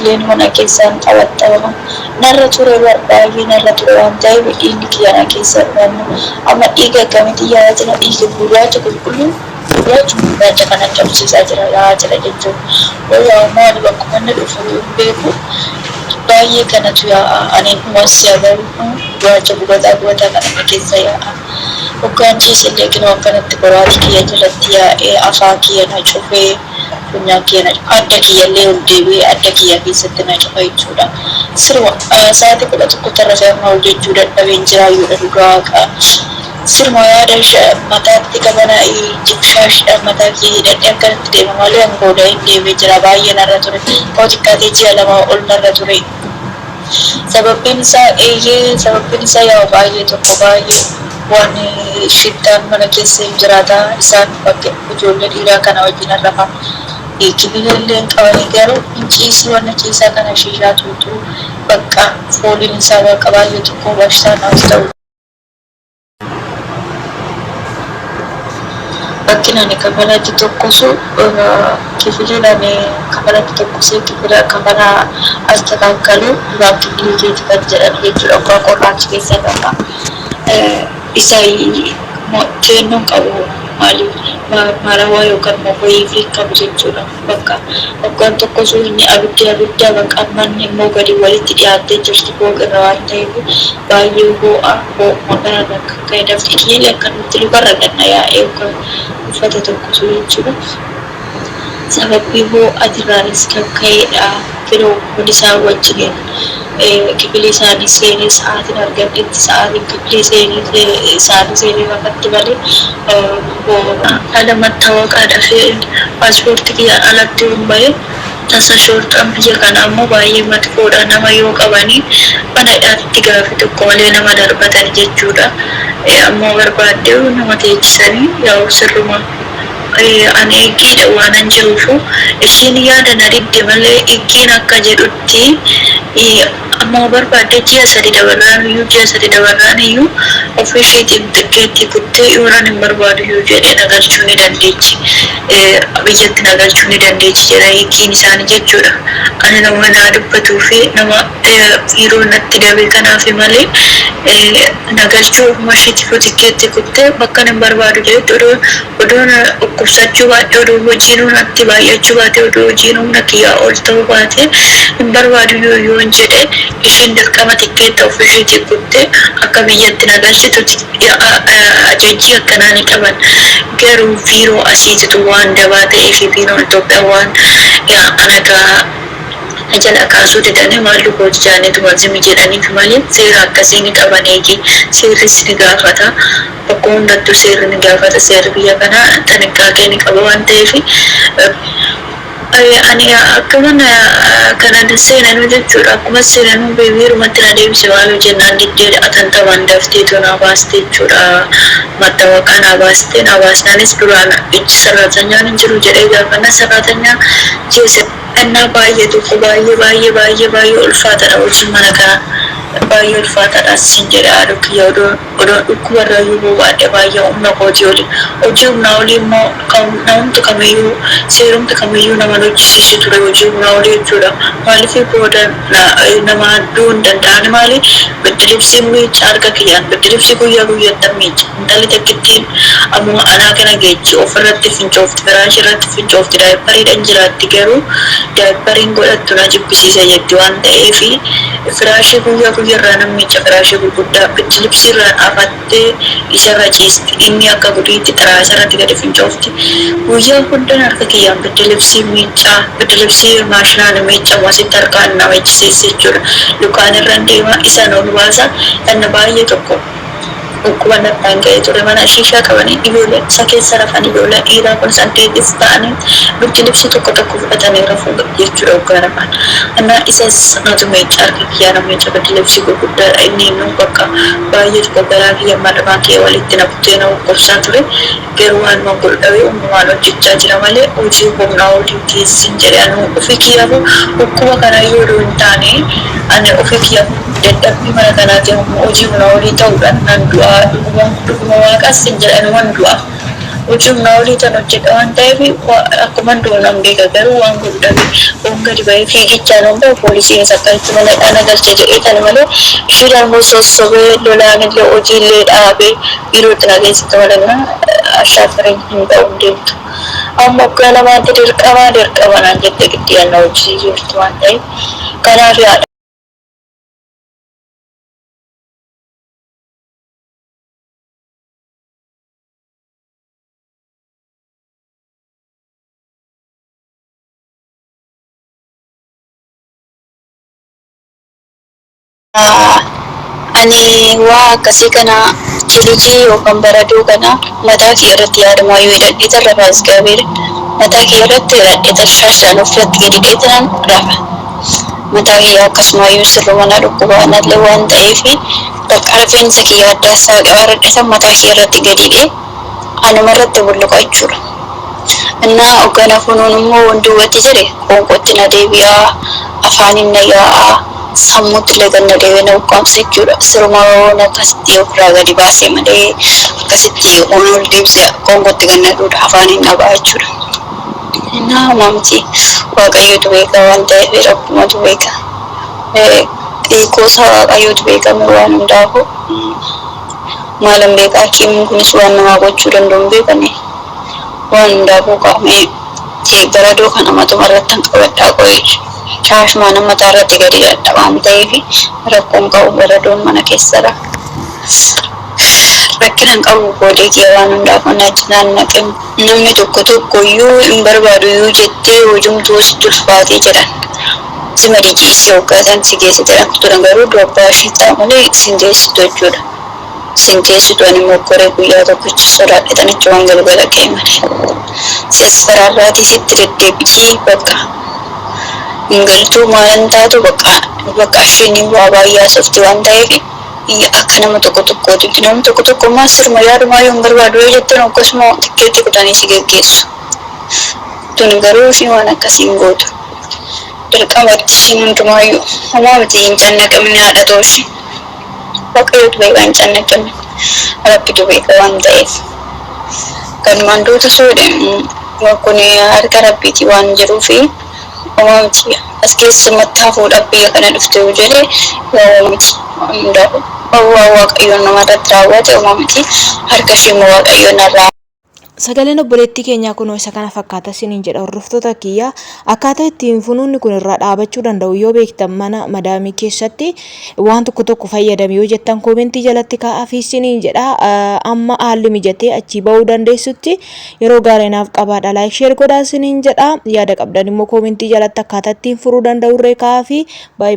Kifileen mana keessaan xabaxabama. Narra ture bar baay'ee narra ture waan ta'eef dhiigni kiyya na keessa dhumanna. Amma dhiiga akkamitti yaa'aa jira? Dhiiga gurraacha qulqulluu gurraacha gurraacha kana cabsiisaa jira yaa'aa jira jechuudha. Wayyaa maali bakkuma inni dhufu hin beeku. Baay'ee kanatu yaa'a. Ani dhumas si'a garuu gurraacha gubataa gubataa kana na keessa yaa'a. Hoggaan ciisellee kinoo akkanatti boraatii kiyya jalatti yaa'ee afaan kiyya na cufee funyaan kiyya na adda kiyyallee ol deebi'ee adda kiyya keessatti na cufa jechuudha. Siruma sa'aatii 11tti rafee amma hojjechuu dadhabeen jiraayyuudha dhugaa waaqaa. Siruma yaada mataatti qabana shaashiidhaan mataa kiyya hidhadhee akkanatti deema malee an booda hin deemee jira baay'ee narra ture. Koo xiqqaatee ji'a 2 ol narra ture. Sababbiin isaa eeyyee sababbiin isaa yaa'u baay'ee tokko baay'ee waan shittaan mana keessa hin jiraata isaan bakka ijoollee dhiiraa kana wajjin rafa. Kifilillee hin qabanii garuu hin ciisii wanna ciisaa kana shiishaa tuutuu bakka fooliin isaa bakka baay'ee tokko bashtaa naaf ta'u. Bakki ani kafalatti tokkosu kifiliin ani kafalatti tokkosee kifila kafala astakaakkalu duraan kifilii keeti kan jedhan jechuudha. Oggaa qorraa achi keessa rafa. Isa kennuun qabu maaliif marawaa yookaan mogoyii qabu jechuudha. Bakka hoggaan tokkosuu inni abiddi abidda bakka manni immoo gadi walitti dhiyaattee jirti fooqirra waan ta'eef baay'ee ho'a ho'uma kanarra akka ka'e dafqi kiyyallee akkanumatti lukarra ganna yaa'ee hoggaa uffata tokkosuu jechuudha. Sababbii ho'atirraanis kan ka'edha. Yeroo kun isaan wajjiniin kifilii isaanii seenee sa'aatiin argadhetti sa'aatiin kifilii seenee isaanii seenee rafatti malee haala mattaawaqaadha fi paaspoortii kiyyaan alatti yoon bahe tasa shoorxaan biyya kanaa immoo baay'ee matfoodha nama yoo qabanii mana hidhaatti gaaffii tokko malee nama darbatan jechuudha. Ammoo barbaaddee nama teechisanii yaa'u sirruma ani eeggiidha waanan jiruufu ishiin yaada na didde malee eeggiin akka jedhutti amma barbaadde ji'a 3 dabarraan iyyuu ji'a 3 dabarraan iyyuu ofii isheetiin tikkeettii kuttee yoonan hin barbaadu iyyuu jedhee na galchuu ni dandeechi. Biyyatti na galchuu ni dandeechi jedha eeggiin isaanii jechuudha. Ani nama naa dubbatuu fi nama yeroo natti dabe kanaaf malee na galchuu ofuma isheetiif tikkeettii kuttee bakka hin barbaadu jedhetti odoo odoo na dhukkubsachuu baadhee odoo hojiin natti baay'achuu baate odoo hojiin humna kiyyaa ol ta'uu baate hin barbaadu yoo yoon jedhe ishiin dirqama tikkeetta ofii isheetii kuttee akka biyyatti na galchitu ajajjii akkanaa ni qaban. Garuu biiroo asiititu waan dabaa ta'ee fi biiroon Itoophiyaa waan anagaa jala kaasuu didanii maallu gooti jaaniituma zimi jedhaniif malee seera akkasii ni qaban eegi seerris ni gaafata. Bakka hundattuu seerri ni gaafata seerri biyya kanaa xiniqqaaqee ni qaba waan ta'eef ani akka mana kana seenanuu jechuudha akkuma seenanuu biirumatti na deebise maaloo jennaan diddee atantamaan dafteetu naa baaste jechuudha mattawaqaa naa baaste naa baasnaanis duraan ijji sarraatanyaan hin jiru jedhee gaafanna sarraatanyaa ji'a Annaa baay'ee tokko baay'ee baay'ee baay'ee baay'ee ulfaataadha hojiin mana kanaa baay'ee ulfaataadha sin jedhe haadha kiyya odoo odoo dhukkuba irra iyyuu bobaadhe baay'ee humna kootii oli hojii humnaa olii immoo namumti kamiyyuu seerumti kamiyyuu nama hojjisiisu ture hojii humnaa olii jechuudha maaliif booda nama du'uu hin danda'an maali biddilibsiin miica harka kiyyaan biddilibsii guyyaa guyyaatti miica intalli takkittiin ammoo anaa kana geechi ofirratti fincoofti firaashii irratti fincoofti daayipariidhaan jiraatti garuu daayipariin godhattu na jibbisiisa jetti waan ta'eef firaashii guyyaa guyyaarraa nan miica firaashii gurguddaa biddilibsii irraan afattee isarra ciisti inni akka gudiitti xiraasa irratti gadi fincoofti guyyaa hundaan harka kiyyaan biddilibsii miicaa biddilibsii maashinaan miicamu asitti harkaan nama ejjisiisa jechuudha lukaan irraan deema isaan ol baasa dhanna baay'ee tokko dhukkuba nattaan ga'ee ture mana shiishaa qabanii ijoolleen isa keessa rafan ijoolleen dhiiraa kun saddeetis ta'anii biddilibsii tokko tokko fudhatanii rafuu jechuudha hoggaa rafan. Annaa isas natu miica harka kiyyaa na miica biddilibsii gurguddaadha inni innuu bakka baay'ee tokko garaa kiyya marmaa kiyya walitti na kutee na dhukkubsaa ture garuu waan godhu dhabee uumamaan hojjechaa jira malee hojii humnaa oliitii sin jedhe anuu ofii kiyyaafu dhukkuba kana yoo odoo hin taane ani ofii kiyyaafu dadhabbii mana kanaatiin hojii humnaa olii ta'uudhaan nan du'aa dhuguma dhuguma waaqaas sin jedhe anuman du'a. Hojii humnaa olii tan hojjedha waan ta'eef akkuman du'u nan beeka garuu waan godhu dhabe. Yoon gadi ba'ee fiigichaan yoon ba'u poolisiinis akkasitti mana hidhaa na galcha jedhee tani malee ishiidhaan immoo sossobee lolaanillee hojiillee dhaabee biirootti na geessite malee ashaafariin hin ta'u hin deemtu. Amma waggaa lamaatti dirqama dirqama naan jette giddiyaan na hojjisiisuu jirti waan ta'eef kanaaf haadha. Ani waa akkasii kana chilijii yookaan baradoo kana mataa kee irratti yaadumaa yoo hidhadheetan rafa Izgaabeer mataa kee irratti hidhadheetan shaashaan ofirratti gadi dheetanan rafa. Mataa kiyya akkasumaayyuu sirruma na dhukkuba anallee waan ta'eef bakka rifeensa kiyya addaa saaqee hidhadheetan mataa kiyya irratti gadi hidhee anuma irratti bulluqa jechuudha. Innaa hoggana funuun immoo wanti duubatti jedhe qoonqootti na deebi'a, afaaniin na yaa'a, sammuutti illee gad na deebi'ee na ukkaamsa jechuudha. Siruma waan akkasitti ofirraa gadi baasee malee akkasitti waan ol deebisee qoonqootti gad na dhuudha afaaniin na ba'a jechuudha. Innaa homaa miti Waaqayyotu beeka waan ta'eef Rabbumatu beeka. Hiikoosaa Waaqayyotu beeka waan hundaafuu. Maalan beeka hakiimiin kunis waan namaa gochuu danda'u hin beekani. Waan hundaafuu qaamee baradoo kana matuma irrattan qabadhaa qoyi shaashumaan mataa irratti gadi hidhadha waan ta'eef rakkoon qabu baradoon mana keessara. Rakkina hin qabu boodee kiyya waan hundaafuu na cinaan naqe namni tokko tokko iyyuu hin barbaadu iyyuu jettee hojumtuu sitti ulfaatee jedhan. Sima dijiisii hoggaa isaan si geesse jedhan turan garuu du'abbaa ishee ta'a malee sin geessitu jechuudha. Sin geessitu ani mokkoree guyyaa tokkicha sodaadhetan achumaan galgala ka'e malee. Si asfaraarraatii sitti deddeebitii bakka hin galtuu maalan taatu bakka bakka isheen waa baay'ee haasofti waan ta'eef akka nama tokko tokkootitti namni tokko tokko immoo sirma yaadumaa yoo hin barbaadu yoo jettan akkasuma tikkeetti kutanii si geggeessu. Tun garuu isheen waan akkasii hin gootu. Dirqamatti ishiin hundumaayyuu homaa miti hin cannaqamne haadha tooshi. Waaqayyootu beeka hin cannaqamne. Rabbitu beeka waan ta'eef. Kanumaan duuta soodhe kun harka rabbiiti waan jiruufi homaa miti as keessumatti hafuudhaaf biyya kana dhufte yoo jedhe waa miti hundaafuu. Waan waaqayyoon namarratti raawwate homaa miti harka ishee immoo waaqayyoon narraa Sagaleen obboleettii keenyaa kunoo isa kana fakkaata isiniin jedha hordoftoota kiyya. Akkaataa ittiin funuunni kun irraa dhaabachuu danda'u yoo beektan mana madaamii keessatti waan tokko tokko fayyadami yoo jettan koomentii jalatti kaa'aafi isiniin jedha. Amma haalli mijatee achii ba'uu dandeessutti yeroo gaarii naaf qabaadha. Laayik sheer godhaa isiniin jedha. Yaada qabdan immoo koomentii jalatti akkaataa ittiin furuu danda'u irree kaa'aafi. Baay'ee.